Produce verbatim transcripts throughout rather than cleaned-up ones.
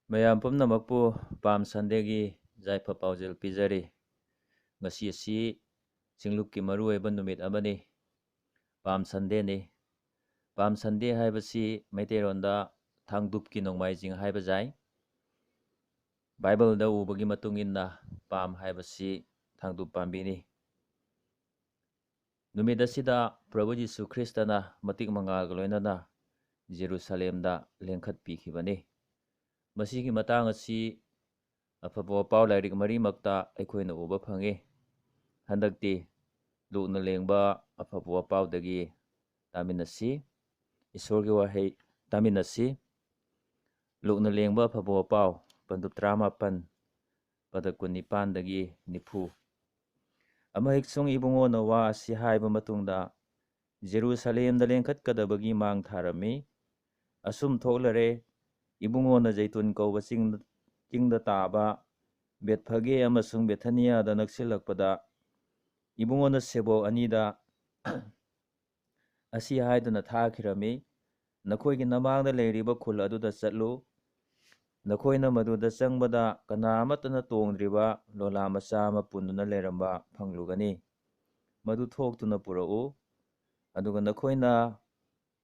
ꯃꯌꯥꯝ ꯄꯨꯝꯅꯃꯛꯄꯨ ꯄꯥꯝ ꯁꯟꯗꯦꯒꯤ ꯌꯥꯏꯐ ꯄꯥꯎꯖꯦꯜ ꯄꯤꯖꯔꯤ꯫ ꯉꯁꯤ ꯑꯁꯤ ꯆꯤꯡꯂꯨꯞꯀꯤ ꯃꯔꯨꯑꯣꯏꯕ ꯅꯨꯃꯤꯠ ꯑꯃꯅꯤ, ꯄꯥꯝ ꯁꯟꯗꯦꯅꯤ꯫ ꯄꯥꯝ ꯁꯟꯗꯦ ꯍꯥꯏꯕꯁꯤ ꯃꯩꯇꯩꯂꯣꯟꯗ ꯊꯥꯡꯗꯨꯞꯀꯤ ꯅꯣꯡꯃꯥꯏꯖꯤꯡ ꯍꯥꯏꯕ ꯌꯥꯏ꯫ ꯕꯥꯏꯕꯜꯗ ꯎꯕꯒꯤ ꯃꯇꯨꯡ ꯏꯟꯅ ꯄꯥꯝ ꯍꯥꯏꯕꯁꯤ ꯊꯥꯡꯗꯨꯞ ꯄꯥꯝꯕꯤꯅꯤ꯫ ꯅꯨꯃꯤꯠ ꯑꯁꯤꯗ ꯄ꯭ꯔꯚꯨ ꯖꯤꯁꯨ ꯈ꯭ꯔꯤꯁꯇꯅ ꯃꯇꯤꯛ ꯃꯉꯥꯜꯒ ꯂꯣꯏꯅꯅ ꯖꯦꯔꯨꯁꯂꯦꯝꯗ ꯂꯦꯡꯈꯠꯄꯤꯈꯤꯕꯅꯤ꯫ ꯃꯁꯤꯒꯤ ꯃꯇꯥꯡ ꯑꯁꯤ ꯑꯐꯕ ꯋꯥꯄꯥꯎ ꯂꯥꯏꯔꯤꯛ ꯃꯔꯤꯃꯛꯇ ꯑꯩꯈꯣꯏꯅ ꯎꯕ ꯐꯪꯏ꯫ ꯍꯟꯗꯛꯇꯤ ꯂꯨꯛꯅ ꯂꯦꯡꯕ ꯑꯐꯕ ꯋꯥꯄꯥꯎꯗꯒꯤ ꯇꯥꯃꯤꯟꯅꯁꯤ꯫ ꯏꯁꯣꯔꯒꯤ ꯋꯥꯍꯩ ꯇꯥꯃꯤꯟꯅꯁꯤ꯫ ꯂꯨꯛꯅ ꯂꯦꯡꯕ ꯑꯐꯕ ꯋꯥꯄꯥꯎ, ꯄꯟꯗꯨꯞ ꯇꯔꯥꯃꯥꯄꯟ, ꯄꯗ ꯀꯨꯟꯅꯤꯄꯥꯟꯗꯒꯤ ꯅꯤꯐꯨ꯫ ꯑꯃꯍꯦꯛꯁꯨꯡ ꯏꯕꯨꯡꯉꯣꯅ ꯋꯥ ꯑꯁꯤ ꯍꯥꯏꯕ ꯃꯇꯨꯡꯗ ꯖꯦꯔꯨꯁꯂꯦꯝꯗ ꯂꯦꯡꯈꯠꯀꯗꯕꯒꯤ ꯃꯥꯡ ꯊꯥꯔꯝꯃꯤ꯫ ꯑꯁꯨꯝ ꯊꯣꯛꯂꯔꯦ, ꯏꯕꯨꯡꯉꯣꯅ ꯖꯩꯇꯨꯟ ꯀꯧꯕ ꯆꯤꯡ, ꯆꯤꯡꯗ ꯇꯥꯕ ꯕꯦꯠꯐꯒꯦ ꯑꯃꯁꯨꯡ ꯕꯦꯊꯥꯅꯤꯌꯥꯗ ꯅꯛꯁꯤꯜꯂꯛꯄꯗ ꯏꯕꯨꯡꯉꯣꯅ ꯁꯦꯕꯣꯛ ꯑꯅꯤꯗ ꯑꯁꯤ ꯍꯥꯏꯗꯨꯅ ꯊꯥꯈꯤꯔꯝꯃꯤ, "ꯅꯈꯣꯏꯒꯤ ꯅꯃꯥꯡꯗ ꯂꯩꯔꯤꯕ ꯈꯨꯜ ꯑꯗꯨꯗ ꯆꯠꯂꯨ꯫ ꯅꯈꯣꯏꯅ ꯃꯗꯨꯗ ꯆꯪꯕꯗ ꯀꯅꯥ ꯑꯃꯠꯇꯅ ꯇꯣꯡꯗ꯭ꯔꯤꯕ ꯂꯣꯂꯥ ꯃꯆꯥ ꯑꯃ ꯄꯨꯟꯗꯨꯅ ꯂꯩꯔꯝꯕ ꯐꯪꯂꯨꯒꯅꯤ꯫ ꯃꯗꯨ ꯊꯣꯛꯇꯨꯅ ꯄꯨꯔꯛꯎ꯫ ꯑꯗꯨꯒ ꯅꯈꯣꯏꯅ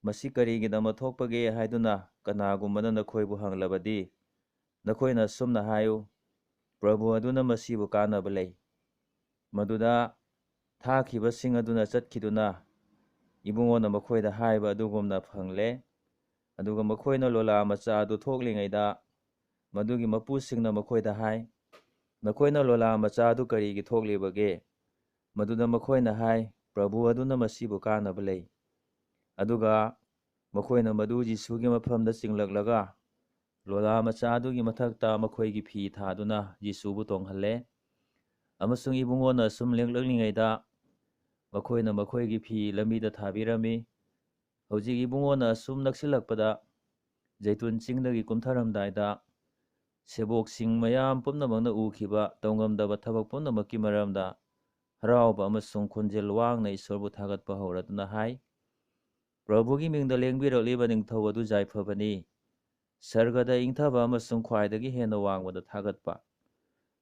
ꯃꯁꯤ ꯀꯔꯤꯒꯤꯗꯃꯛ ꯊꯣꯛꯄꯒꯦ ꯍꯥꯏꯗꯨꯅ ꯀꯅꯥꯒꯨꯝꯕꯅ ꯅꯈꯣꯏꯕꯨ ꯍꯪꯂꯕꯗꯤ, ꯅꯈꯣꯏꯅ ꯑꯁꯨꯝꯅ ꯍꯥꯏꯌꯨ, 'ꯄ꯭ꯔꯚꯨ ꯑꯗꯨꯅ ꯃꯁꯤꯕꯨ ꯀꯥꯟꯅꯕ ꯂꯩ.'" ꯃꯗꯨꯗ ꯊꯥꯈꯤꯕꯁꯤꯡ ꯑꯗꯨꯅ ꯆꯠꯈꯤꯗꯨꯅ ꯏꯕꯨꯡꯉꯣꯅ ꯃꯈꯣꯏꯗ ꯍꯥꯏꯕ ꯑꯗꯨꯒꯨꯝꯅ ꯐꯪꯂꯦ꯫ ꯑꯗꯨꯒ ꯃꯈꯣꯏꯅ ꯂꯣꯂꯥ ꯃꯆꯥ ꯑꯗꯨ ꯊꯣꯛꯂꯤꯉꯩꯗ ꯃꯗꯨꯒꯤ ꯃꯄꯨꯁꯤꯡꯅ ꯃꯈꯣꯏꯗ ꯍꯥꯏ, "ꯅꯈꯣꯏꯅ ꯂꯣꯂꯥ ꯃꯆꯥ ꯑꯗꯨ ꯀꯔꯤꯒꯤ ꯊꯣꯛꯂꯤꯕꯒꯦ?" ꯃꯗꯨꯗ ꯃꯈꯣꯏꯅ ꯍꯥꯏ, "ꯄ꯭ꯔꯚꯨ ꯑꯗꯨꯅ ꯃꯁꯤꯕꯨ ꯀꯥꯟꯅꯕ ꯂꯩ"꯫ ꯑꯗꯨꯒ ꯃꯈꯣꯏꯅ ꯃꯗꯨ ꯖꯤꯁꯨꯒꯤ ꯃꯐꯝꯗ ꯆꯤꯡꯂꯛꯂꯒ ꯂꯣꯂꯥ ꯃꯆꯥ ꯑꯗꯨꯒꯤ ꯃꯊꯛꯇ ꯃꯈꯣꯏꯒꯤ ꯐꯤ ꯊꯥꯗꯨꯅ ꯖꯤꯁꯨꯕꯨ ꯇꯣꯡꯍꯜꯂꯦ꯫ ꯑꯃꯁꯨꯡ ꯏꯕꯨꯡꯉꯣꯅ ꯑꯁꯨꯝ ꯂꯦꯡꯂꯛꯂꯤꯉꯩꯗ ꯃꯈꯣꯏꯅ ꯃꯈꯣꯏꯒꯤ ꯐꯤ ꯂꯝꯕꯤꯗ ꯊꯥꯕꯤꯔꯝꯃꯤ꯫ ꯍꯧꯖꯤꯛ ꯏꯕꯨꯡꯉꯣꯅ ꯑꯁꯨꯝ ꯅꯛꯁꯤꯜꯂꯛꯄꯗ, ꯖꯩꯇꯨꯟ ꯆꯤꯡꯗꯒꯤ ꯀꯨꯝꯊꯔꯝꯗꯥꯏꯗ, ꯁꯦꯕꯣꯛꯁꯤꯡ ꯃꯌꯥꯝ ꯄꯨꯝꯅꯃꯛꯅ ꯎꯈꯤꯕ ꯇꯧꯉꯝꯗꯕ ꯊꯕꯛ ꯄꯨꯝꯅꯃꯛꯀꯤ ꯃꯔꯝꯗ ꯍꯔꯥꯎꯕ ꯑꯃꯁꯨꯡ ꯈꯣꯟꯖꯦꯜ ꯋꯥꯡꯅ ꯏꯁꯣꯔꯕꯨ ꯊꯥꯒꯠꯄ ꯍꯧꯔꯗꯨꯅ ꯍꯥꯏ, "ꯄ꯭ꯔꯚꯨꯒꯤ ꯃꯤꯡꯗ ꯂꯦꯡꯕꯤꯔꯛꯂꯤꯕ ꯅꯤꯡꯊꯧ ꯑꯗꯨ ꯌꯥꯏꯐꯕꯅꯤ꯫ ꯁꯔꯒꯗ ꯏꯪꯊꯕ ꯑꯃꯁꯨꯡ ꯈ꯭ꯋꯥꯏꯗꯒꯤ ꯍꯦꯟꯅ ꯋꯥꯡꯕꯗ ꯊꯥꯒꯠꯄ꯫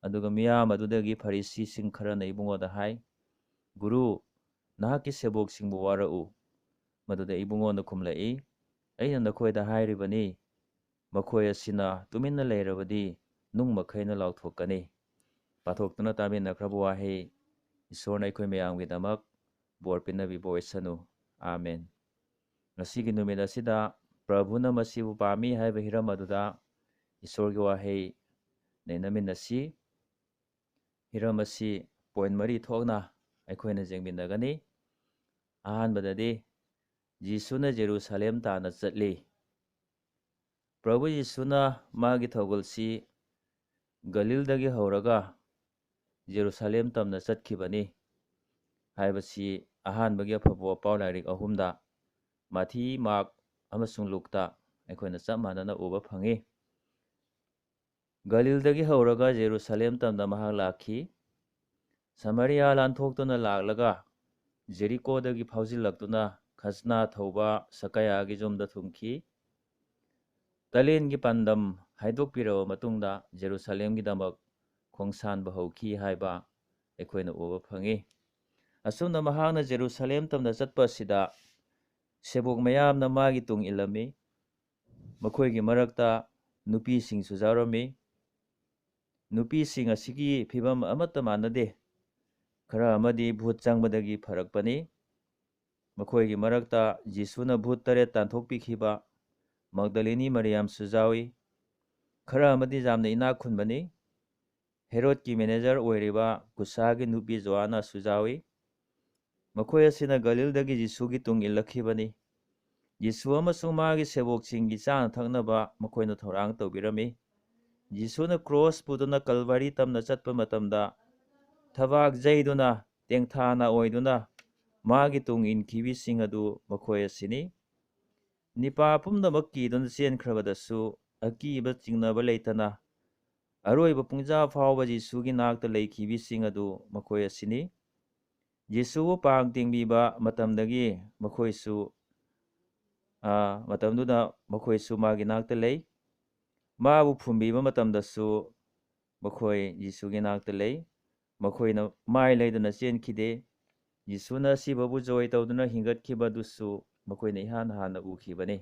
ꯑꯗꯨꯒ ꯃꯤꯌꯥꯝ ꯑꯗꯨꯗꯒꯤ ꯐꯔꯤꯁꯤꯁꯤꯡ ꯈꯔꯅ ꯏꯕꯨꯡꯉꯣꯗ ꯍꯥꯏ, "ꯒꯨꯔꯨ, ꯅꯍꯥꯛꯀꯤ ꯁꯦꯕꯣꯛꯁꯤꯡꯕꯨ ꯋꯥꯔꯛꯎ꯫" ꯃꯗꯨꯗ ꯏꯕꯨꯡꯉꯣꯅ ꯈꯨꯝꯂꯛꯏ, "ꯑꯩꯅ ꯅꯈꯣꯏꯗ ꯍꯥꯏꯔꯤꯕꯅꯤ, ꯃꯈꯣꯏ ꯑꯁꯤꯅ ꯇꯨꯃꯤꯟꯅ ꯂꯩꯔꯕꯗꯤ ꯅꯨꯡ ꯃꯈꯩꯅ ꯂꯥꯎꯊꯣꯛꯀꯅꯤ꯫" ꯄꯥꯊꯣꯛꯇꯨꯅ ꯇꯥꯃꯤꯟꯅꯈ꯭ꯔꯕ ꯋꯥꯍꯩ ꯏꯁꯣꯔꯅ ꯑꯩꯈꯣꯏ ꯃꯌꯥꯝꯒꯤꯗꯃꯛ ꯕꯣꯔ ꯄꯤꯅꯕꯤꯕ ꯑꯣꯏꯁꯅꯨ꯫ ꯑꯥꯃꯦꯟ꯫ ꯉꯁꯤꯒꯤ ꯅꯨꯃꯤꯠ ꯑꯁꯤꯗ "ꯄ꯭ꯔꯚꯨꯅ ꯃꯁꯤꯕꯨ ꯄꯥꯝꯃꯤ" ꯍꯥꯏꯕ ꯍꯤꯔꯝ ꯑꯗꯨꯗ ꯏꯁꯣꯔꯒꯤ ꯋꯥꯍꯩ ꯅꯩꯅꯃꯤꯟꯅꯁꯤ꯫ ꯍꯤꯔꯝ ꯑꯁꯤ ꯄꯣꯏꯟ ꯃꯔꯤ ꯊꯣꯛꯅ ꯑꯩꯈꯣꯏꯅ ꯌꯦꯡꯃꯤꯟꯅꯒꯅꯤ꯫ ꯑꯍꯥꯟꯕꯗꯗꯤ, ꯖꯤꯁꯨꯅ ꯖꯦꯔꯨꯁꯥꯂꯦꯝ ꯇꯥꯟꯅ ꯆꯠꯂꯤ꯫ ꯄ꯭ꯔꯚꯨ ꯖꯤꯁꯨꯅ ꯃꯥꯒꯤ ꯊꯧꯒꯜꯁꯤ ꯒꯂꯤꯜꯗꯒꯤ ꯍꯧꯔꯒ ꯖꯦꯔꯨꯁꯥꯂꯦꯝ ꯇꯝꯅ ꯆꯠꯈꯤꯕꯅꯤ ꯍꯥꯏꯕꯁꯤ ꯑꯍꯥꯟꯕꯒꯤ ꯑꯐꯕ ꯄꯥꯎ ꯂꯥꯏꯔꯤꯛ ꯑꯍꯨꯝꯗ, ꯃꯥꯊꯤ, ꯃꯥꯔꯛ ꯑꯃꯁꯨꯡ ꯂꯨꯛꯇ ꯑꯩꯈꯣꯏꯅ ꯆꯞ ꯃꯥꯟꯅꯅ ꯎꯕ ꯐꯪꯏ꯫ ꯒꯂꯤꯜꯗꯒꯤ ꯍꯧꯔꯒ ꯖꯦꯔꯨꯁꯥꯂꯦꯝ ꯇꯝꯗ ꯃꯍꯥꯛ ꯂꯥꯛꯈꯤ꯫ ꯁꯃꯥꯔꯤꯌꯥ ꯂꯥꯟꯊꯣꯛꯇꯨꯅ ꯂꯥꯛꯂꯒ ꯖꯦꯔꯤꯀꯣꯗꯒꯤ ꯐꯥꯎꯖꯤꯜꯂꯛꯇꯨꯅ ꯈꯖꯅꯥ ꯊꯧꯕ ꯁꯀꯌꯥꯒꯤ ꯌꯨꯝꯗ ꯊꯨꯡꯈꯤ꯫ ꯇꯂꯦꯟꯒꯤ ꯄꯥꯟꯗꯝ ꯍꯥꯏꯗꯣꯛꯄꯤꯔꯕ ꯃꯇꯨꯡꯗ ꯖꯦꯔꯨꯁꯥꯂꯦꯝꯒꯤꯗꯃꯛ ꯈꯣꯡꯁꯥꯟꯕ ꯍꯧꯈꯤ ꯍꯥꯏꯕ ꯑꯩꯈꯣꯏꯅ ꯎꯕ ꯐꯪꯏ꯫ ꯑꯁꯨꯝꯅ ꯃꯍꯥꯛꯅ ꯖꯦꯔꯨꯁꯥꯂꯦꯝ ꯇꯝꯅ ꯆꯠꯄ ꯑꯁꯤꯗ ꯁꯦꯕꯣꯛ ꯃꯌꯥꯝꯅ ꯃꯥꯒꯤ ꯇꯨꯡ ꯏꯜꯂꯝꯃꯤ꯫ ꯃꯈꯣꯏꯒꯤ ꯃꯔꯛꯇ ꯅꯨꯄꯤꯁꯤꯡꯁꯨ ꯌꯥꯎꯔꯝꯃꯤ꯫ ꯅꯨꯄꯤꯁꯤꯡ ꯑꯁꯤꯒꯤ ꯐꯤꯚꯝ ꯑꯃꯠꯇ ꯃꯥꯟꯅꯗꯦ꯫ ꯈꯔ ꯑꯃꯗꯤ ꯚꯨꯠ ꯆꯪꯕꯗꯒꯤ ꯐꯔꯛꯄꯅꯤ꯫ ꯃꯈꯣꯏꯒꯤ ꯃꯔꯛꯇ ꯖꯤꯁꯨꯅ ꯚꯨꯠ ꯇꯔꯦꯠ ꯇꯥꯟꯊꯣꯛꯄꯤꯈꯤꯕ ꯃꯒꯗꯂꯤꯅꯤ ꯃꯔꯤꯌꯥꯝꯁꯨ ꯌꯥꯎꯏ꯫ ꯈꯔ ꯑꯃꯗꯤ ꯌꯥꯝꯅ ꯏꯅꯥꯛ ꯈꯨꯟꯕꯅꯤ꯫ ꯍꯦꯔꯣꯗꯀꯤ ꯃꯦꯅꯦꯖꯔ ꯑꯣꯏꯔꯤꯕ ꯀꯨꯁꯥꯒꯤ ꯅꯨꯄꯤ ꯖꯣꯑꯥꯅꯥꯁꯨ ꯌꯥꯎꯏ꯫ ꯃꯈꯣꯏ ꯑꯁꯤꯅ ꯒꯂꯤꯜꯗꯒꯤ ꯖꯤꯁꯨꯒꯤ ꯇꯨꯡ ꯏꯜꯂꯛꯈꯤꯕꯅꯤ꯫ ꯖꯤꯁꯨ ꯑꯃꯁꯨꯡ ꯃꯥꯒꯤ ꯁꯦꯕꯣꯛꯁꯤꯡꯒꯤ ꯆꯥꯅ ꯊꯛꯅꯕ ꯃꯈꯣꯏꯅ ꯊꯧꯔꯥꯡ ꯇꯧꯕꯤꯔꯝꯃꯤ꯫ ꯖꯤꯁꯨꯅ ꯀ꯭ꯔꯣꯁ ꯄꯨꯗꯨꯅ ꯀꯜꯚꯥꯔꯤ ꯇꯝꯅ ꯆꯠꯄ ꯃꯇꯝꯗ, ꯊꯕꯥꯛ ꯌꯩꯗꯨꯅ, ꯇꯦꯡꯊꯥꯅ ꯑꯣꯏꯗꯨꯅ ꯃꯥꯒꯤ ꯇꯨꯡ ꯏꯟꯈꯤꯕꯁꯤꯡ ꯑꯗꯨ ꯃꯈꯣꯏ ꯑꯁꯤꯅꯤ꯫ ꯅꯤꯄꯥ ꯄꯨꯝꯅꯃꯛ ꯀꯤꯗꯨꯅ ꯆꯦꯟꯈ꯭ꯔꯕꯗꯁꯨ, ꯑꯀꯤꯕ ꯆꯤꯡꯅꯕ ꯂꯩꯇꯅ ꯑꯔꯣꯏꯕ ꯄꯨꯡꯖꯥ ꯐꯥꯎꯕ ꯖꯤꯁꯨꯒꯤ ꯅꯥꯛꯇ ꯂꯩꯈꯤꯕꯁꯤꯡ ꯑꯗꯨ ꯃꯈꯣꯏ ꯑꯁꯤꯅꯤ꯫ ꯖꯤꯁꯨꯕꯨ ꯄꯥꯡ ꯇꯤꯡꯕꯤꯕ ꯃꯇꯝꯗꯒꯤ ꯃꯈꯣꯏꯁꯨ ꯑꯥ, ꯃꯇꯝꯗꯨꯗ ꯃꯈꯣꯏꯁꯨ ꯃꯥꯒꯤ ꯅꯥꯛꯇ ꯂꯩ꯫ ꯃꯥꯕꯨ ꯐꯨꯝꯕꯤꯕ ꯃꯇꯝꯗꯁꯨ ꯃꯈꯣꯏ ꯖꯤꯁꯨꯒꯤ ꯅꯥꯛꯇ ꯂꯩ꯫ ꯃꯈꯣꯏꯅ ꯃꯥꯏ ꯂꯩꯗꯨꯅ ꯆꯦꯟꯈꯤꯗꯦ꯫ ꯖꯤꯁꯨꯅ ꯑꯁꯤꯕꯕꯨ ꯖꯣꯏ ꯇꯧꯗꯨꯅ ꯍꯤꯡꯒꯠꯈꯤꯕꯗꯨꯁꯨ ꯃꯈꯣꯏꯅ ꯏꯍꯥꯟ ꯍꯥꯟꯅ ꯎꯈꯤꯕꯅꯤ꯫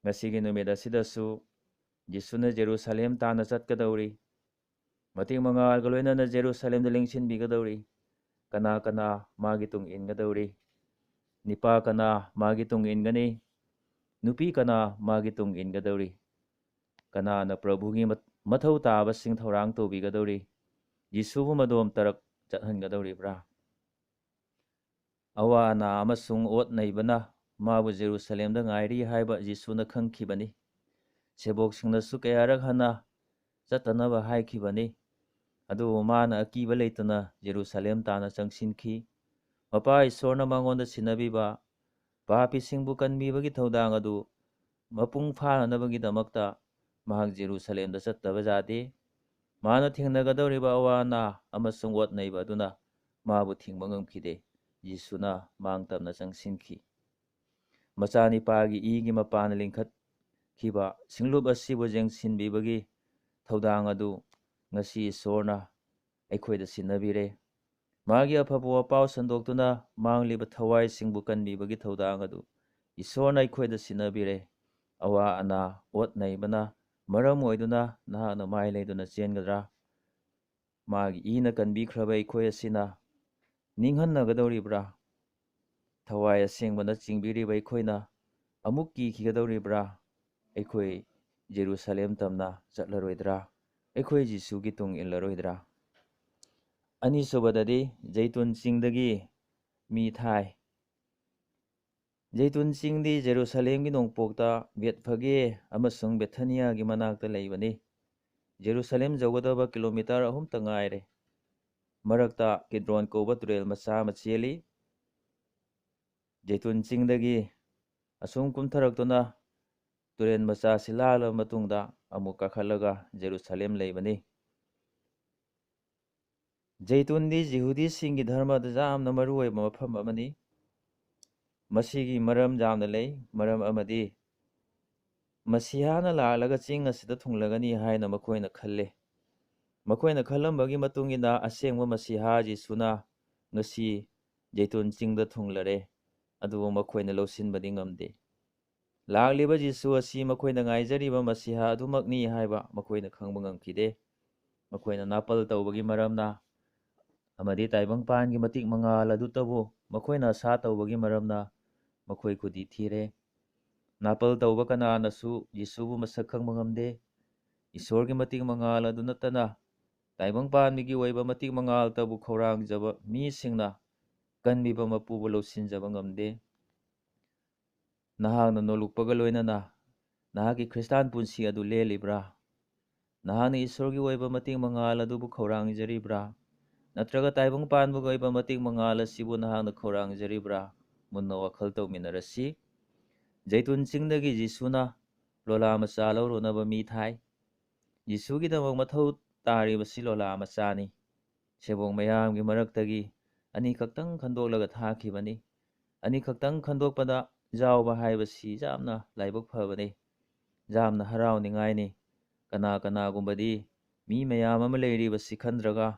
ꯉꯁꯤꯒꯤ ꯅꯨꯃꯤꯠ ꯑꯁꯤꯗꯁꯨ ꯖꯤꯁꯨꯅ ꯖꯦꯔꯨꯁꯥꯂꯦꯝ ꯇꯥꯟꯅ ꯆꯠꯀꯗꯧꯔꯤ꯫ ꯃꯇꯤꯛ ꯃꯉꯥꯜꯒ ꯂꯣꯏꯅꯅ ꯖꯦꯔꯨꯁꯥꯂꯦꯝꯗ ꯂꯦꯡꯁꯤꯟꯕꯤꯒꯗꯧꯔꯤ꯫ ꯀꯅꯥ ꯀꯅꯥ ꯃꯥꯒꯤ ꯇꯨꯡ ꯏꯟꯒꯗꯧꯔꯤ? ꯅꯤꯄꯥ ꯀꯅꯥ ꯃꯥꯒꯤ ꯇꯨꯡ ꯏꯟꯒꯅꯤ? ꯅꯨꯄꯤ ꯀꯅꯥ ꯃꯥꯒꯤ ꯇꯨꯡ ꯏꯟꯒꯗꯧꯔꯤ? ꯀꯅꯥꯅ ꯄ꯭ꯔꯚꯨꯒꯤ ꯃ-, ꯃꯊꯧ ꯇꯥꯕꯁꯤꯡ ꯊꯧꯔꯥꯡ ꯇꯧꯕꯤꯒꯗꯧꯔꯤ? ꯖꯤꯁꯨꯕꯨ ꯃꯗꯣꯝ ꯇꯔꯛ ꯆꯠꯍꯟꯒꯗꯧꯔꯤꯕ꯭ꯔꯥ? ꯑꯋꯥ ꯑꯅꯥ ꯑꯃꯁꯨꯡ ꯑꯣꯠ ꯅꯩꯕꯅ ꯃꯥꯕꯨ ꯖꯦꯔꯨꯁꯥꯂꯦꯝꯗ ꯉꯥꯏꯔꯤ ꯍꯥꯏꯕ ꯖꯤꯁꯨꯅ ꯈꯪꯈꯤꯕꯅꯤ꯫ ꯁꯦꯕꯣꯛꯁꯤꯡꯅꯁꯨ ꯀꯌꯥꯔꯛ ꯍꯟꯅ ꯆꯠꯇꯅꯕ ꯍꯥꯏꯈꯤꯕꯅꯤ꯫ ꯑꯗꯨꯕꯨ ꯃꯥꯅ ꯑꯀꯤꯕ ꯂꯩꯇꯅ ꯖꯦꯔꯨꯁꯥꯂꯦꯝ ꯇꯥꯟꯅ ꯆꯪꯁꯤꯟꯈꯤ꯫ ꯃꯄꯥ ꯏꯁꯣꯔꯅ ꯃꯉꯣꯟꯗ ꯁꯤꯟꯅꯕꯤꯕ ꯄꯥꯄꯤꯁꯤꯡꯕꯨ ꯀꯟꯕꯤꯕꯒꯤ ꯊꯧꯗꯥꯡ ꯑꯗꯨ ꯃꯄꯨꯡ ꯐꯥꯅꯅꯕꯒꯤꯗꯃꯛꯇ ꯃꯍꯥꯛ ꯖꯦꯔꯨꯁꯥꯂꯦꯝꯗ ꯆꯠꯇꯕ ꯌꯥꯗꯦ꯫ ꯃꯥꯅ ꯊꯦꯡꯅꯒꯗꯧꯔꯤꯕ ꯑꯋꯥ ꯑꯅꯥ ꯑꯃꯁꯨꯡ ꯑꯣꯠ ꯅꯩꯕ ꯑꯗꯨꯅ ꯃꯥꯕꯨ ꯊꯤꯡꯕ ꯉꯝꯈꯤꯗꯦ꯫ ꯖꯤꯁꯨꯅ ꯃꯥꯡ ꯇꯝꯅ ꯆꯪꯁꯤꯟꯈꯤ꯫ ꯃꯆꯥꯅꯤꯄꯥꯒꯤ ꯏꯒꯤ ꯃꯄꯥꯟ ꯂꯤꯡꯈꯠꯈꯤꯕ ꯁꯤꯡꯂꯨꯞ ꯑꯁꯤꯕꯨ ꯌꯦꯡꯁꯤꯟꯕꯤꯕꯒꯤ ꯊꯧꯗꯥꯡ ꯑꯗꯨ ꯉꯁꯤ ꯏꯁꯣꯔꯅ ꯑꯩꯈꯣꯏꯗ ꯁꯤꯟꯅꯕꯤꯔꯦ꯫ ꯃꯥꯒꯤ ꯑꯐꯕ ꯋꯥꯄꯥꯎ ꯁꯟꯗꯣꯛꯇꯨꯅ ꯃꯥꯡꯂꯤꯕ ꯊꯋꯥꯏꯁꯤꯡꯕꯨ ꯀꯟꯕꯤꯕꯒꯤ ꯊꯧꯗꯥꯡ ꯑꯗꯨ ꯏꯁꯣꯔꯅ ꯑꯩꯈꯣꯏꯗ ꯁꯤꯟꯅꯕꯤꯔꯦ꯫ ꯑꯋꯥ ꯑꯅꯥ, ꯑꯣꯠ ꯅꯩꯕꯅ ꯃꯔꯝ ꯑꯣꯏꯗꯨꯅ ꯅꯍꯥꯛꯅ ꯃꯥꯏ ꯂꯩꯗꯨꯅ ꯆꯦꯟꯒꯗ꯭ꯔꯥ? ꯃꯥꯒꯤ ꯏꯅ ꯀꯟꯕꯤꯈ꯭ꯔꯕ ꯑꯩꯈꯣꯏ ꯑꯁꯤꯅ ꯅꯤꯡꯍꯟꯅꯒꯗꯧꯔꯤꯕ꯭ꯔꯥ? ꯊꯋꯥꯏ ꯑꯁꯦꯡꯕꯅ ꯆꯤꯡꯕꯤꯔꯤꯕ ꯑꯩꯈꯣꯏꯅ ꯑꯃꯨꯛ ꯀꯤꯈꯤꯒꯗꯧꯔꯤꯕ꯭ꯔꯥ? ꯑꯩꯈꯣꯏ ꯖꯦꯔꯨꯁꯥꯂꯦꯝ ꯇꯝꯅ ꯆꯠꯂꯔꯣꯏꯗ꯭ꯔꯥ? ꯑꯩꯈꯣꯏ ꯖꯤꯁꯨꯒꯤ ꯇꯨꯡ ꯏꯜꯂꯔꯣꯏꯗ꯭ꯔꯥ? ꯑꯅꯤꯁꯨꯕꯗꯗꯤ ꯖꯩꯇꯨꯟ ꯆꯤꯡꯗꯒꯤ ꯃꯤ ꯊꯥꯏ꯫ ꯖꯩꯇꯨꯟ ꯆꯤꯡꯗꯤ ꯖꯦꯔꯨꯁꯥꯂꯦꯝꯒꯤ ꯅꯣꯡꯄꯣꯛꯇ ꯕꯦꯠꯐꯒꯦ ꯑꯃꯁꯨꯡ ꯕꯦꯊꯥꯅꯤꯌꯥꯒꯤ ꯃꯅꯥꯛꯇ ꯂꯩꯕꯅꯤ꯫ ꯖꯦꯔꯨꯁꯥꯂꯦꯝ ꯌꯧꯒꯗꯕ ꯀꯤꯂꯣꯃꯤꯇꯔ ꯑꯍꯨꯝꯇ ꯉꯥꯏꯔꯦ꯫ ꯃꯔꯛꯇ ꯀꯤꯗ꯭ꯔꯣꯟ ꯀꯧꯕ ꯇꯨꯔꯦꯜ ꯃꯆꯥ ꯑꯃ ꯆꯦꯜꯂꯤ꯫ ꯖꯩꯇꯨꯟ ꯆꯤꯡꯗꯒꯤ ꯑꯁꯨꯝ ꯀꯨꯝꯊꯔꯛꯇꯨꯅ ꯇꯨꯔꯦꯜ ꯃꯆꯥ ꯑꯁꯤ ꯂꯥꯜꯂꯕ ꯃꯇꯨꯡꯗ ꯑꯃꯨꯛ ꯀꯥꯈꯠꯂꯒ ꯖꯦꯔꯨꯁꯥꯂꯦꯝ ꯂꯩꯕꯅꯤ꯫ ꯖꯩꯇꯨꯟꯗꯤ ꯖꯤꯍꯨꯗꯤꯁꯤꯡꯒꯤ ꯙꯔꯃꯗ ꯌꯥꯝꯅ ꯃꯔꯨꯑꯣꯏꯕ ꯃꯐꯝ ꯑꯃꯅꯤ꯫ ꯃꯁꯤꯒꯤ ꯃꯔꯝ ꯌꯥꯝꯅ ꯂꯩ꯫ ꯃꯔꯝ ꯑꯃꯗꯤ, ꯃꯁꯤꯍꯥꯅ ꯂꯥꯛꯂꯒ ꯆꯤꯡ ꯑꯁꯤꯗ ꯊꯨꯡꯂꯒꯅꯤ ꯍꯥꯏꯅ ꯃꯈꯣꯏꯅ ꯈꯜꯂꯦ꯫ ꯃꯈꯣꯏꯅ ꯈꯜꯂꯝꯕꯒꯤ ꯃꯇꯨꯡ ꯏꯟꯅ ꯑꯁꯦꯡꯕ ꯃꯁꯤꯍꯥ ꯖꯤꯁꯨꯅ ꯉꯁꯤ ꯖꯩꯇꯨꯟ ꯆꯤꯡꯗ ꯊꯨꯡꯂꯔꯦ꯫ ꯑꯗꯨꯕꯨ ꯃꯈꯣꯏꯅ ꯂꯧꯁꯤꯟꯕꯗꯤ ꯉꯝꯗꯦ꯫ ꯂꯥꯛꯂꯤꯕ ꯖꯤꯁꯨ ꯑꯁꯤ ꯃꯈꯣꯏꯅ ꯉꯥꯏꯖꯔꯤꯕ ꯃꯁꯤꯍꯥ ꯑꯗꯨꯃꯛꯅꯤ ꯍꯥꯏꯕ ꯃꯈꯣꯏꯅ ꯈꯪꯕ ꯉꯝꯈꯤꯗꯦ꯫ ꯃꯈꯣꯏꯅ ꯅꯥꯄꯜ ꯇꯧꯕꯒꯤ ꯃꯔꯝꯅ ꯑꯃꯗꯤ ꯇꯥꯏꯕꯪꯄꯥꯟꯒꯤ ꯃꯇꯤꯛ ꯃꯉꯥꯜ ꯑꯗꯨꯇꯕꯨ ꯃꯈꯣꯏꯅ ꯑꯁꯥ ꯇꯧꯕꯒꯤ ꯃꯔꯝꯅ ꯃꯈꯣꯏ ꯈꯨꯗꯤ ꯊꯤꯔꯦ꯫ ꯅꯥꯄꯜ ꯇꯧꯕ ꯀꯅꯥꯅꯁꯨ ꯖꯤꯁꯨꯕꯨ ꯃꯁꯛ ꯈꯪꯕ ꯉꯝꯗꯦ꯫ ꯏꯁꯣꯔꯒꯤ ꯃꯇꯤꯛ ꯃꯉꯥꯜ ꯑꯗꯨ ꯅꯠꯇꯅ ꯇꯥꯏꯕꯪ ꯄꯥꯟꯕꯒꯤ ꯑꯣꯏꯕ ꯃꯇꯤꯛ ꯃꯉꯥꯜꯇꯕꯨ ꯈꯧꯔꯥꯡꯖꯕ ꯃꯤꯁꯤꯡꯅ ꯀꯟꯕꯤꯕ ꯃꯄꯨꯕꯨ ꯂꯧꯁꯤꯟꯖꯕ ꯉꯝꯗꯦ꯫ ꯅꯍꯥꯛꯅ ꯅꯣꯂꯨꯛꯄꯒ ꯂꯣꯏꯅꯅ ꯅꯍꯥꯛꯀꯤ ꯈ꯭ꯔꯤꯁꯇꯥꯟ ꯄꯨꯟꯁꯤ ꯑꯗꯨ ꯂꯦꯜꯂꯤꯕ꯭ꯔꯥ? ꯅꯍꯥꯛꯅ ꯏꯁꯣꯔꯒꯤ ꯑꯣꯏꯕ ꯃꯇꯤꯛ ꯃꯉꯥꯜ ꯑꯗꯨꯕꯨ ꯈꯧꯔꯥꯡꯖꯔꯤꯕ꯭ꯔꯥ? ꯅꯠꯇ꯭ꯔꯒ ꯇꯥꯏꯕꯪ ꯄꯥꯟꯕꯒꯤ ꯑꯣꯏꯕ ꯃꯇꯤꯛ ꯃꯉꯥꯜ ꯑꯁꯤꯕꯨ ꯅꯍꯥꯛꯅ ꯈꯧꯔꯥꯡꯖꯔꯤꯕ꯭ꯔꯥ? ꯃꯨꯟꯅ ꯋꯥꯈꯜ ꯇꯧꯃꯤꯟꯅꯔꯁꯤ꯫ ꯖꯩꯇꯨꯟ ꯆꯤꯡꯗꯒꯤ ꯖꯤꯁꯨꯅ ꯂꯣꯂꯥ ꯃꯆꯥ ꯂꯧꯔꯨꯅꯕ ꯃꯤ ꯊꯥꯏ꯫ ꯖꯤꯁꯨꯒꯤꯗꯃꯛ ꯃꯊꯧ ꯇꯥꯔꯤꯕꯁꯤ ꯂꯣꯂꯥ ꯃꯆꯥꯅꯤ꯫ ꯁꯦꯕꯣꯛ ꯃꯌꯥꯝꯒꯤ ꯃꯔꯛꯇꯒꯤ ꯑꯅꯤꯈꯛꯇꯪ ꯈꯟꯗꯣꯛꯂꯒ ꯊꯥꯈꯤꯕꯅꯤ꯫ ꯑꯅꯤꯈꯛꯇꯪ ꯈꯟꯗꯣꯛꯄꯗ ꯌꯥꯎꯕ ꯍꯥꯏꯕꯁꯤ ꯌꯥꯝꯅ ꯂꯥꯏꯕꯛ ꯐꯕꯅꯤ, ꯌꯥꯝꯅ ꯍꯔꯥꯎꯅꯤꯡꯉꯥꯏꯅꯤ꯫ ꯀꯅꯥ ꯀꯅꯥꯒꯨꯝꯕꯗꯤ ꯃꯤ ꯃꯌꯥꯝ ꯑꯃ ꯂꯩꯔꯤꯕꯁꯤ ꯈꯟꯗ꯭ꯔꯒ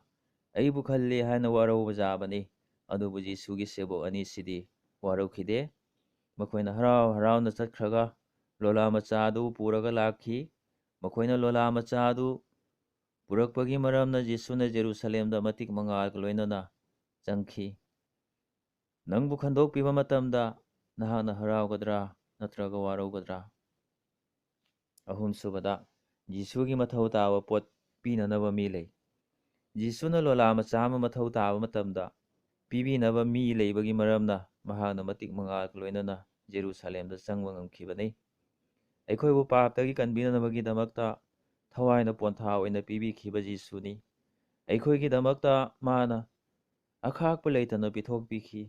ꯑꯩꯕꯨ ꯈꯜꯂꯤ ꯍꯥꯏꯅ ꯋꯥꯔꯧꯕ ꯌꯥꯕꯅꯤ꯫ ꯑꯗꯨꯕꯨ ꯖꯤꯁꯨꯒꯤ ꯁꯦꯕꯣꯛ ꯑꯅꯤꯁꯤꯗꯤ ꯋꯥꯔꯧꯈꯤꯗꯦ꯫ ꯃꯈꯣꯏꯅ ꯍꯔꯥꯎ ꯍꯔꯥꯎꯅ ꯆꯠꯈ꯭ꯔꯒ ꯂꯣꯂꯥ ꯃꯆꯥ ꯑꯗꯨ ꯄꯨꯔꯒ ꯂꯥꯛꯈꯤ꯫ ꯃꯈꯣꯏꯅ ꯂꯣꯂꯥ ꯃꯆꯥ ꯑꯗꯨ ꯄꯨꯔꯛꯄꯒꯤ ꯃꯔꯝꯅ ꯖꯤꯁꯨꯅ ꯖꯦꯔꯨꯁꯂꯦꯝꯗ ꯃꯇꯤꯛ ꯃꯉꯥꯜꯒ ꯂꯣꯏꯅꯅ ꯆꯪꯈꯤ꯫ ꯅꯪꯕꯨ ꯈꯟꯗꯣꯛꯄꯤꯕ ꯃꯇꯝꯗ ꯅꯍꯥꯛꯅ ꯍꯔꯥꯎꯒꯗ꯭ꯔꯥ ꯅꯠꯇ꯭ꯔꯒ ꯋꯥꯔꯧꯒꯗ꯭ꯔꯥ? ꯑꯍꯨꯝꯁꯨꯕꯗ, ꯖꯤꯁꯨꯒꯤ ꯃꯊꯧ ꯇꯥꯕ ꯄꯣꯠ ꯄꯤꯅꯅꯕ ꯃꯤ ꯂꯩ꯫ ꯖꯤꯁꯨꯅ ꯂꯣꯂꯥ ꯃꯆꯥ ꯑꯃ ꯃꯊꯧ ꯇꯥꯕ ꯃꯇꯝꯗ ꯄꯤꯕꯤꯅꯕ ꯃꯤ ꯂꯩꯕꯒꯤ ꯃꯔꯝꯅ ꯃꯍꯥꯛꯅ ꯃꯇꯤꯛ ꯃꯉꯥꯜꯒ ꯂꯣꯏꯅꯅ ꯖꯦꯔꯨꯁꯂꯦꯝꯗ ꯆꯪꯕ ꯉꯝꯈꯤꯕꯅꯤ꯫ ꯑꯩꯈꯣꯏꯕꯨ ꯄꯥꯞꯇꯒꯤ ꯀꯟꯕꯤꯅꯅꯕꯒꯤꯗꯃꯛꯇ ꯊꯋꯥꯏꯅ ꯄꯣꯟꯊꯥ ꯑꯣꯏꯅ ꯄꯤꯕꯤꯈꯤꯕ ꯖꯤꯁꯨꯅꯤ꯫ ꯑꯩꯈꯣꯏꯒꯤꯗꯃꯛꯇ ꯃꯥꯅ ꯑꯈꯥꯛꯄ ꯂꯩꯇꯅ ꯄꯤꯊꯣꯛꯄꯤꯈꯤ꯫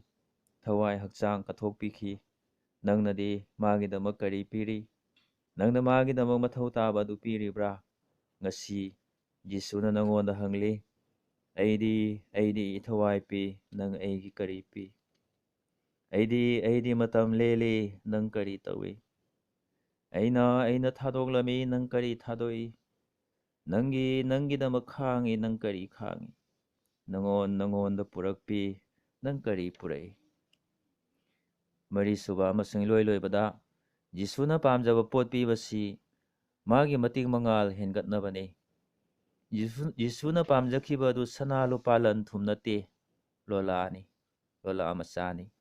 ꯊꯋꯥꯏ ꯍꯛꯆꯥꯡ ꯀꯠꯊꯣꯛꯄꯤꯈꯤ꯫ ꯅꯪꯅꯗꯤ ꯃꯥꯒꯤꯗꯃꯛ ꯀꯔꯤ ꯄꯤꯔꯤ? ꯅꯪꯅ ꯃꯥꯒꯤꯗꯃꯛ ꯃꯊꯧ ꯇꯥꯕ ꯑꯗꯨ ꯄꯤꯔꯤꯕ꯭ꯔꯥ? ꯉꯁꯤ ꯖꯤꯁꯨꯅ ꯅꯪꯉꯣꯟꯗ ꯍꯪꯂꯤ, "ꯑꯩꯗꯤ, ꯑꯩꯗꯤ ꯏꯊꯋꯥꯏ ꯄꯤ, ꯅꯪ ꯑꯩꯒꯤ ꯀꯔꯤ ꯄꯤ?" ꯑꯩꯗꯤ, ꯑꯩꯗꯤ ꯃꯇꯝ ꯂꯦꯜꯂꯤ, ꯅꯪ ꯀꯔꯤ ꯇꯧꯏ? ꯑꯩꯅ, ꯑꯩꯅ ꯊꯥꯗꯣꯛꯂꯝꯃꯤ, ꯅꯪ ꯀꯔꯤ ꯊꯥꯗꯣꯛꯏ? ꯅꯪꯒꯤ, ꯅꯪꯒꯤꯗꯃꯛ ꯈꯥꯡꯉꯤ, ꯅꯪ ꯀꯔꯤ ꯈꯥꯡꯉꯤ? ꯅꯉꯣꯟ, ꯅꯉꯣꯟꯗ ꯄꯨꯔꯛꯄꯤ, ꯅꯪ ꯀꯔꯤ ꯄꯨꯔꯛꯏ? ꯃꯔꯤꯁꯨꯕ ꯑꯃꯁꯨꯡ ꯏꯂꯣꯏ ꯂꯣꯏꯕꯗ, ꯖꯤꯁꯨꯅ ꯄꯥꯝꯖꯕ ꯄꯣꯠ ꯄꯤꯕꯁꯤ ꯃꯥꯒꯤ ꯃꯇꯤꯛ ꯃꯉꯥꯜ ꯍꯦꯟꯒꯠꯅꯕꯅꯤ꯫ ꯖꯤꯁꯨ-, ꯖꯤꯁꯨꯅ ꯄꯥꯝꯖꯈꯤꯕ ꯑꯗꯨ ꯁꯅꯥ ꯂꯨꯄꯥ ꯂꯟ ꯊꯨꯝ ꯅꯠꯇꯦ, ꯂꯣꯂꯥꯅꯤ, ꯂꯣꯂꯥ ꯃꯆꯥꯅꯤ꯫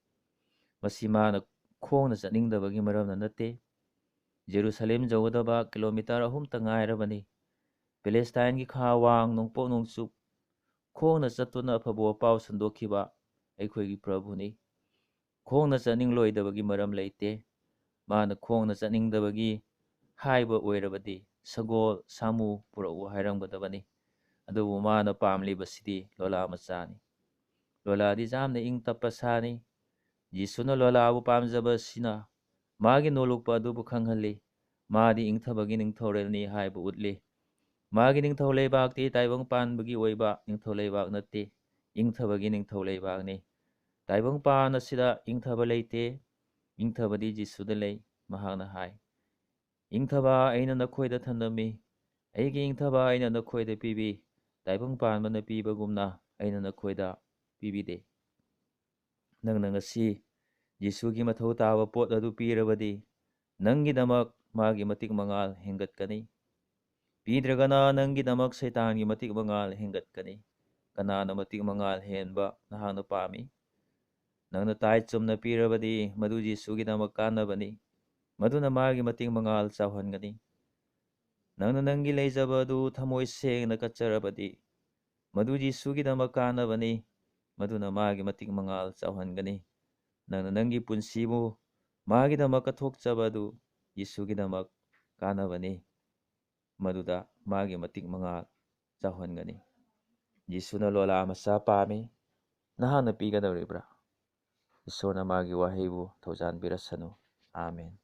ꯃꯁꯤ ꯃꯥꯅ ꯈꯣꯡꯅ ꯆꯠꯅꯤꯡꯗꯕꯒꯤ ꯃꯔꯝꯅ ꯅꯠꯇꯦ꯫ ꯖꯦꯔꯨꯁꯂꯦꯝ ꯌꯧꯒꯗꯕ ꯀꯤꯂꯣꯃꯤꯇꯔ ꯑꯍꯨꯝꯇ ꯉꯥꯏꯔꯕꯅꯤ꯫ ꯄꯦꯂꯦꯁꯇꯥꯏꯟꯒꯤ ꯈꯥ ꯋꯥꯡ ꯅꯣꯡꯄꯣꯛ ꯅꯣꯡꯆꯨꯞ ꯈꯣꯡꯅ ꯆꯠꯇꯨꯅ ꯑꯐꯕ ꯄꯥꯎ ꯁꯟꯗꯣꯛꯈꯤꯕ ꯑꯩꯈꯣꯏꯒꯤ ꯄ꯭ꯔꯚꯨꯅꯤ꯫ ꯈꯣꯡꯅ ꯆꯠꯅꯤꯡꯂꯣꯏꯗꯕꯒꯤ ꯃꯔꯝ ꯂꯩꯇꯦ꯫ ꯃꯥꯅ ꯈꯣꯡꯅ ꯆꯠꯅꯤꯡꯗꯕꯒꯤ ꯍꯥꯏꯕ ꯑꯣꯏꯔꯕꯗꯤ ꯁꯒꯣꯜ, ꯁꯥꯃꯨ ꯄꯨꯔꯛꯎ ꯍꯥꯏꯔꯝꯒꯗꯕꯅꯤ꯫ ꯑꯗꯨꯕꯨ ꯃꯥꯅ ꯄꯥꯝꯂꯤꯕꯁꯤꯗꯤ ꯂꯣꯂꯥ ꯃꯆꯥꯅꯤ꯫ ꯂꯣꯂꯥꯗꯤ ꯌꯥꯝꯅ ꯏꯪ ꯇꯞꯄ ꯁꯥꯅꯤ꯫ ꯖꯤꯁꯨꯅ ꯂꯣꯂꯥꯕꯨ ꯄꯥꯝꯖꯕ ꯑꯁꯤꯅ ꯃꯥꯒꯤ ꯅꯣꯂꯨꯛꯄ ꯑꯗꯨꯕꯨ ꯈꯪꯍꯜꯂꯤ꯫ ꯃꯥꯗꯤ ꯏꯪꯊꯕꯒꯤ ꯅꯤꯡꯊꯧꯔꯦꯜꯅꯤ ꯍꯥꯏꯕ ꯎꯠꯂꯤ꯫ ꯃꯥꯒꯤ ꯅꯤꯡꯊꯧ ꯂꯩꯕꯥꯛꯇꯤ ꯇꯥꯏꯕꯪ ꯄꯥꯟꯕꯒꯤ ꯑꯣꯏꯕ ꯅꯤꯡꯊꯧ ꯂꯩꯕꯥꯛ ꯅꯠꯇꯦ, ꯏꯪꯊꯕꯒꯤ ꯅꯤꯡꯊꯧ ꯂꯩꯕꯥꯛꯅꯤ꯫ ꯇꯥꯏꯕꯪ ꯄꯥꯟ ꯑꯁꯤꯗ ꯏꯪꯊꯕ ꯂꯩꯇꯦ, ꯏꯪꯊꯕꯗꯤ ꯖꯤꯁꯨꯗ ꯂꯩ꯫ ꯃꯍꯥꯛꯅ ꯍꯥꯏ, "ꯏꯪꯊꯕ ꯑꯩꯅ ꯅꯈꯣꯏꯗ ꯊꯝꯂꯝꯃꯤ, ꯑꯩꯒꯤ ꯏꯪꯊꯕ ꯑꯩꯅ ꯅꯈꯣꯏꯗ ꯄꯤꯕꯤ, ꯇꯥꯏꯕꯪ ꯄꯥꯟꯕꯅ ꯄꯤꯕꯒꯨꯝꯅ ꯑꯩꯅ ꯅꯈꯣꯏꯗ ꯄꯤꯕꯤꯗꯦ"꯫ ꯅꯪꯅ ꯉꯁꯤ ꯖꯤꯁꯨꯒꯤ ꯃꯊꯧ ꯇꯥꯕ ꯄꯣꯠ ꯑꯗꯨ ꯄꯤꯔꯕꯗꯤ, ꯅꯪꯒꯤꯗꯃꯛ ꯃꯥꯒꯤ ꯃꯇꯤꯛ ꯃꯉꯥꯜ ꯍꯦꯟꯒꯠꯀꯅꯤ꯫ ꯄꯤꯗ꯭ꯔꯒꯅ ꯅꯪꯒꯤꯗꯃꯛ ꯁꯩꯇꯥꯟꯒꯤ ꯃꯇꯤꯛ ꯃꯉꯥꯜ ꯍꯦꯟꯒꯠꯀꯅꯤ꯫ ꯀꯅꯥꯅ ꯃꯇꯤꯛ ꯃꯉꯥꯜ ꯍꯦꯟꯕ ꯅꯍꯥꯛꯅ ꯄꯥꯝꯃꯤ? ꯅꯪꯅ ꯇꯥꯏ ꯆꯨꯝꯅ ꯄꯤꯔꯕꯗꯤ, ꯃꯗꯨ ꯖꯤꯁꯨꯒꯤꯗꯃꯛ ꯀꯥꯟꯅꯕꯅꯤ꯫ ꯃꯗꯨꯅ ꯃꯥꯒꯤ ꯃꯇꯤꯛ ꯃꯉꯥꯜ ꯆꯥꯎꯍꯟꯒꯅꯤ꯫ ꯅꯪꯅ ꯅꯪꯒꯤ ꯂꯩꯖꯕ ꯑꯗꯨ ꯊꯃꯣꯏ ꯁꯦꯡꯅ ꯀꯠꯆꯔꯕꯗꯤ, ꯃꯗꯨ ꯖꯤꯁꯨꯒꯤꯗꯃꯛ ꯀꯥꯟꯅꯕꯅꯤ꯫ ꯃꯗꯨꯅ ꯃꯥꯒꯤ ꯃꯇꯤꯛ ꯃꯉꯥꯜ ꯆꯥꯎꯍꯟꯒꯅꯤ꯫ ꯅꯪꯅ ꯅꯪꯒꯤ ꯄꯨꯟꯁꯤꯕꯨ ꯃꯥꯒꯤꯗꯃꯛ ꯀꯠꯊꯣꯛꯆꯕ ꯑꯗꯨ ꯖꯤꯁꯨꯒꯤꯗꯃꯛ ꯀꯥꯟꯅꯕꯅꯤ꯫ ꯃꯗꯨꯗ ꯃꯥꯒꯤ ꯃꯇꯤꯛ ꯃꯉꯥꯜ ꯆꯥꯎꯍꯟꯒꯅꯤ꯫ ꯖꯤꯁꯨꯅ ꯂꯣꯂꯥ ꯃꯆꯥ ꯄꯥꯝꯃꯤ꯫ ꯅꯍꯥꯛꯅ ꯄꯤꯒꯗꯧꯔꯤꯕ꯭ꯔꯥ? ꯏꯁꯣꯔꯅ ꯃꯥꯒꯤ ꯋꯥꯍꯩꯕꯨ ꯊꯧꯖꯥꯟꯕꯤꯔꯁꯅꯨ꯫ ꯑꯥꯃꯦꯟ꯫